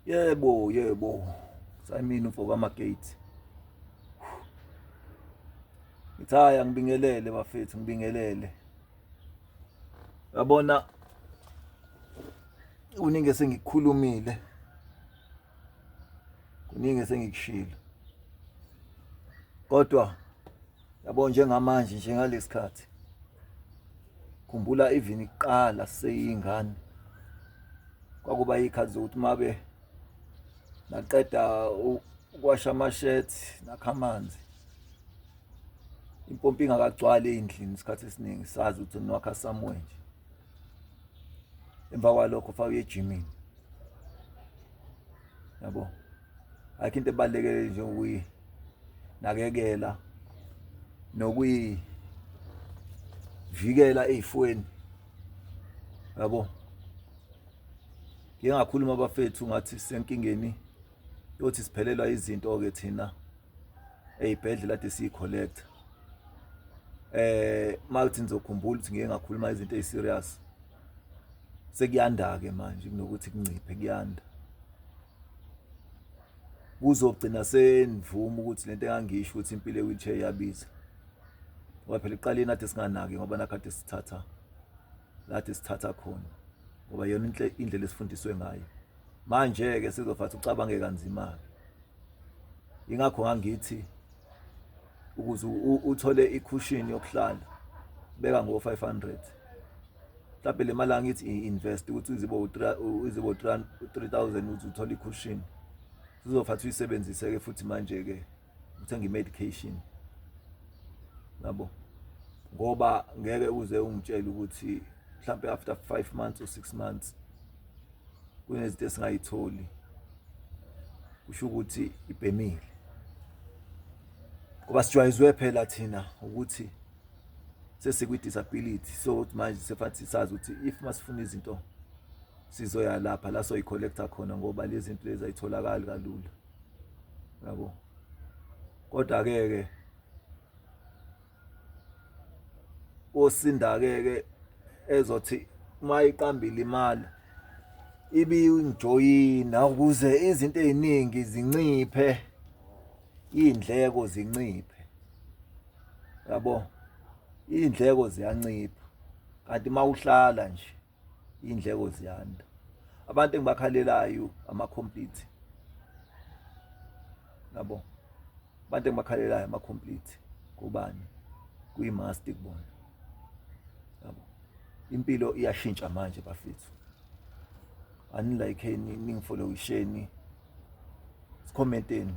Yebo, yebo. Sayimina umfo kaMagate. Ngithi hhayi angibingelele bafethu ngibingelele. Yabona kuningi esengikukhulumile. Kuningi esengikushilo. Kodwa yabo njengamanje njengalesikhathi khumbula even kuqala seyingane kwakuba ikhathi zokuthi mabe naqeda ukwasha amashethi nakha amanzi impompi ingakagcwali ey'ndlini isikhathi esiningi sazi ukuthi niwakha somewhere nje emva kwalokho fake uye ejimini yabo ayikho into ebalulekile njengokuyinakekela nokuyivikela ey'fweni yabo. Ngike ngakhuluma bafethu ngathi sisenkingeni yothi siphelelwa izinto-ke thina ey'bhedlela kade siyi-collect-a. Makuthi nizokhumbula ukuthi ngike ngakhuluma izinto eyi-serious. Sekuyanda-ke manje kunokuthi kunciphe kuyanda. Kuzogcina senivuma ukuthi lento engangisho ukuthi impilo e-wheelchair iyabiza. Ngoba phela ekuqaleni kade singanaki ngoba nakhu kade sithatha la kade sithatha khona ngoba iyona indlela esifundiswe ngayo. Manje-ke sekuzofanele ucabange kanzima-ke. Yingakho ngangithi ukuze uthole i-cushion yokuhlala beka ngo-500 mhlawumbe le mali angithi i-invest ukuthi izibe izibe u-3000 ukuthi uthole i-cushion sizofathi uyisebenzise-ke futhi manje-ke uthenga i-medication yabo ngoba ngeke uze ungitshele ukuthi mhlawumbe after 5 months or 6 months kunezinto esingayitholi kusho ukuthi ibhemile ngoba sijwayezwe phela thina ukuthi sesikwi-disability so manje sefathi sazi ukuthi if masifuna izinto sizoya lapha la soyi-collector khona ngoba lezi zinto lezi ayitholakali kalula yabo kodwa-ke ke osinda-ke ke ezothi uma iqambile imali ibingijoyina ukuze izinto ey'ningi zinciphe iy'ndleko zinciphe yabo iy'ndleko ziyancipha kanti uma uhlala nje iy'ndleko ziyanda abantu engibakhalelayo ama-complete yabo abantu engibakhalelayo ama-complete kubani kuyi-must kubona yabo impilo iyashintsha manje bafethu anilaykheni ningifolowisheni sikhomenteni.